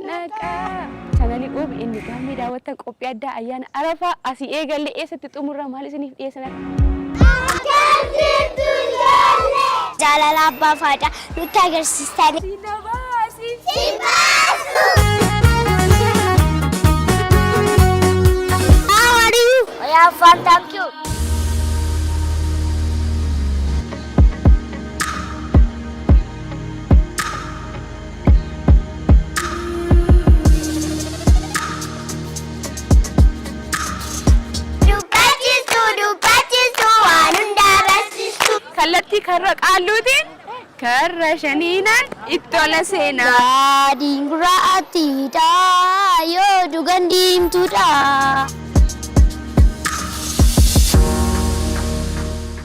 Dhaqaa. Chaanalii OBN Gaammee daawwattan, qophii addaa ayyaana Arafaa asii eegallee eessatti xumurra, maal isiniif dhiyeessan? Jaalala abbaa fi haadhaa nutti agarsiistanii. Si baasu. How are you? I am fine, thank you. Dubbachiistuu, dubbachiistuu, waan hundaa barsiistuu. Kallattii karra qaalluutiin karra shaniinaan itti ola seenaa. Adiin gurraattiidha, yoo dhugan diimtuudha.